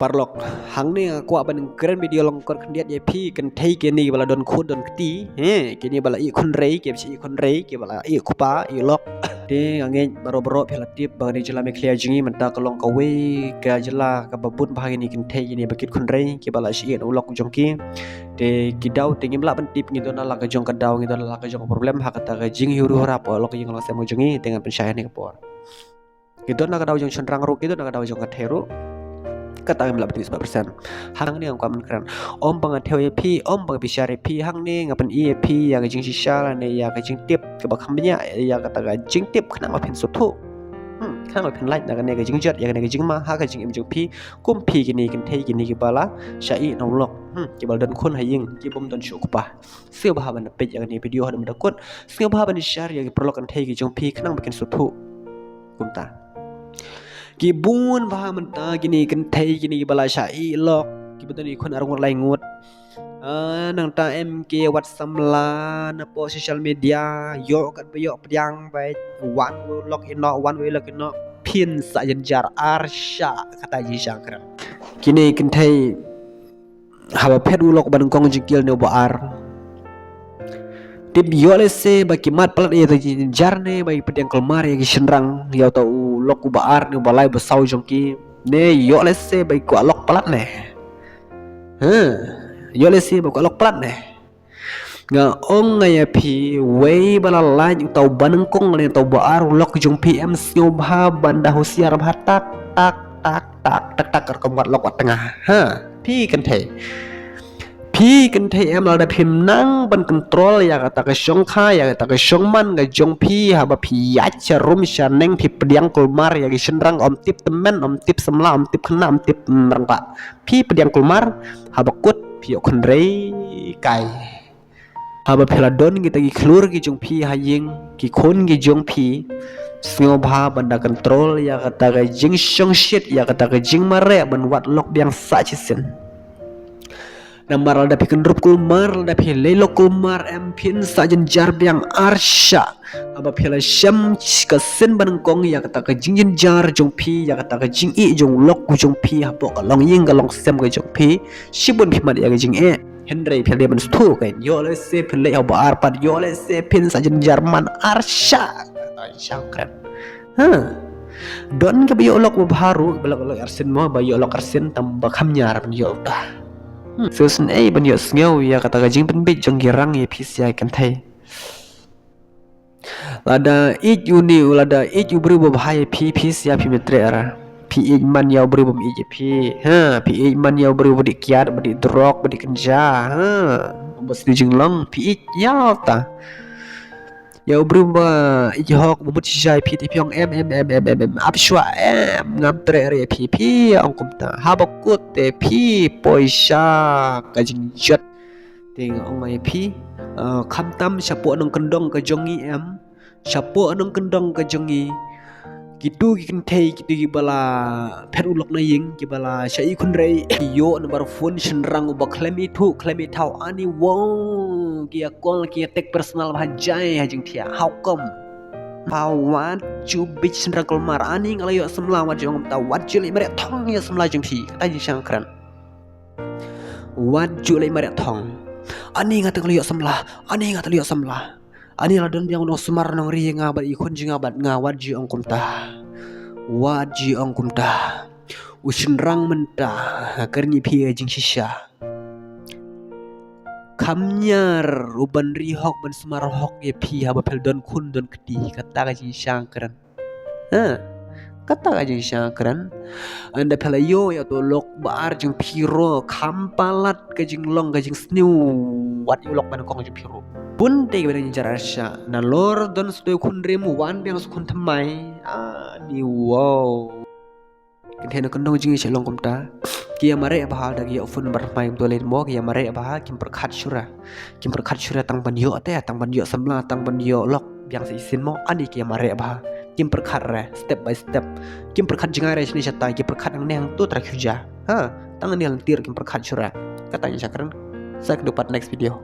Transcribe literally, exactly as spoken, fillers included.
Paralok, hangne nga kwah ban kren video lyngkot khyndiat ïa phi kynthei kine ba la don khun don kti, he, kine ba la ïeh khun rei, ki ba ïeh khun rei, ki ba la ïeh kpa, ïeh lok. Te nga ngeit baroh baroh phi la tip ba kane jylla Meghalaya jong ngi mynta ka long kawei ka jylla kaba bun bha kine kynthei kine ba kit khun rei, ki ba la shu ïeh na u lok jong ki. Te ki daw te ngim lah ban tip, ngi don na la ka jong ka daw, ngi don na la ka jong ka problem ha kata ka jinghiwri hiwrap u lok ïing lok sem jong ngi, te ngan pynshai ha kane ka por. Ki don na ka daw jong shynrang ruh, ki don na ka daw jong kynthei ruh. Kata ngim lah ban tip spah percent. Hangne nga kwah ban kren. Ym ba nga thew ïa phi, ym ba nga bishar ïa phi, hangne nga pyni ïa phi ïa ka jingshisha lane ïa ka jingtip kaba kham bniah, ïa kata ka jingtip khnang ba phin sngewthuh. Hmm, khnang ba phin lait na kane ka jingjot, ïa kane ka jingma ha ka jingim jong phi, kum phi kine kynthei kine ki ba la shu ïeh na u lok. Hmm, ki ba la don khun ha ïing, ki bym don shuh u kpa. Sngewbha ban peit ïa kane ka video haduh mynta kut. Sngewbha ban share ïa ki paralok kynthei ki jong phi khnang ba kin sngewthuh. Kumta. Ki bun bha mynta kine kynthei kine ki ba la shu ïeh lok, ki ba don ïa ki khun ar ngut lai ngut. Ah, nangta em ki wat samla na poh social media, ïoh kat ba ïoh pdiang beit, wan u lok ïeh noh, wan u lok ïeh noh, phin sah jynjar ar shah kata jingshisha kren. Kine kynthei haba phet u lok ba nyngkong jingkiew ne u ba ar. Tip ïoh lehse ba ki mad palat ïa uta u jynjar ne ba ki pdiang kulmar ïa ki shynrang ïa uta u lok u ba ar ne u ba lai u ba saw jong ki. Ne ïoh lehse ba ki kwah lok palat ne. Ha, ïoh lehse ba ki kwah lok palat ne. Nga ong nga ïa phi, wei ba la lait uta u ba nyngkong lane uta u ba ar u lok jong phi em sngewbha ban da husiar bha tak tak tak tak tak tak ka rukom wat lok wat tnga. Ha, phi kynthei. Phi kynthei em lada phim nang ban control ïa kata ka shongkha, ïa kata ka shongman ka jong phi, haba phi ïaid sha rum sha neng phi pdiang kulmar ïa ki shynrang ym tip tymmen, ym tip samla, ym tip khynnah, ym tip, mm, rangbah. Phi pdiang kulmar, haba kut phi ïoh khun rei kai. Haba phi la don kita ki khlur ki jong phi ha ïing, ki khun ki jong phi, sngewbha ban da control ïa kata ka jingshongshit, ïa kata ka jingmareh ban wat lok biang sah shisien. Namar lada phi kynrup kulmar, lada phi leh lok kulmar em phin sah jynjar biang ar shah. Haba phi la shem ka sien ba nyngkong ïa kata ka jingjynjar jong phi, ïa kata ka jingïeh jong u lok u jong phi hapoh ka longïing ka longsem ka jong phi, shibun phi mad ïa ka jingeh. Hynrei phi la dei ban sngewthuh kein, ïoh lehse phin leit ha u ba ar pat, ïoh lehse phin sah jynjar man ar shah. Kata shah kren. Ha. Don kiba ïoh lok ba bha ruh, ba lok lok arsien mo, ba ïoh lok arsien tang ba kham ñiar ban ïoh uta. Hmm. Sngewsynei ban ïoh sngew ïa kata ka jingpynbeit jong ki rang ïa phi sha kynthei. Lada ïeit une, lada ïeit u briew ba bha ïa phi, phi sha phim ïatreh ra. Phi ïeit man ïa u briew bym ïeit ïa phi. Ha, phi ïeit man ïa u briew ba dih kiad, ba dih drok, ba dih kynja. Ha. Ba sniew jinglong, phi ïeit ïa uta. Ïa u briew ba ïeit hok, ba mut shisha ïa phi, te phi ong em em em em em em. Ap shuwa em, ngam treh re ïa phi, phi ong kumta. Haba kut te phi poi sha ka jingjot. Te nga ong ïa phi, eh, khamtam shapoh nongkyndong ka jong ngi em, shapoh nongkyndong ka jong ngi. Kitu ki kynthei, kitu kiba la phet u lok na ïing, kiba la sha ïeh khun rei, ki ïoh number phone shynrang uba khlem ithuh, khlem ithaw, ani wow, ki ïa call, ki ïa text personal ba ha jai ha jingthiah. How come? Pha wat ju bit shynrang kulmar, ani nga la ïoh samla, wat ju ong kumta, wat ju leit mareh thong ïa samla jong phi. Kata jingshisha kren. Wat ju leit mareh thong. Ani nga te nga la ïoh samla. Ani nga te la ïoh samla. Ani la don biang u nongsumar nongri ïa nga bad i khun jong nga bad nga, wat ju ong kumta. Wat ju ong kumta. U shynrang mynta, kren ïa phi ka jingshisha. Kham ñiar u ban ri hok ban sumar hok ïa phi haba phi la don khun don kti, kata ka jingshisha kren. Ha, kata ka jingshisha kren. Ynda phi la ïoh ïa uto u lok ba ar jong phi ruh, kham palat ka jinglong ka jingsniew wat ïa u lok ba nyngkong jong phi ruh. Bun te kiba dang jynjar ar shah, nalor don sa uto u khun rim, wan biang sa u khun thymmai. Ani wow. Kynthei nongkyndong jong ngi shu long kumta. Ki ïa mareh bha lada ki ïoh phone number thymmai kumto lei mo, ki ïa mareh bha, kim pyrkhat shuh re. Kim pyrkhat shuh re tang ban ïoh te, tang ban ïoh samla, tang ban ïoh lok biang sa shisien mo, ani ki ïa mareh bha. Kim pyrkhat re, step by step. Kim pyrkhat jngai re shane shatai, kim pyrkhat hangne hangto trai khuja. Ha, tang hangne lynti kim pyrkhat shuh re. Kata jingshisha kren. Sa kdew pat next video.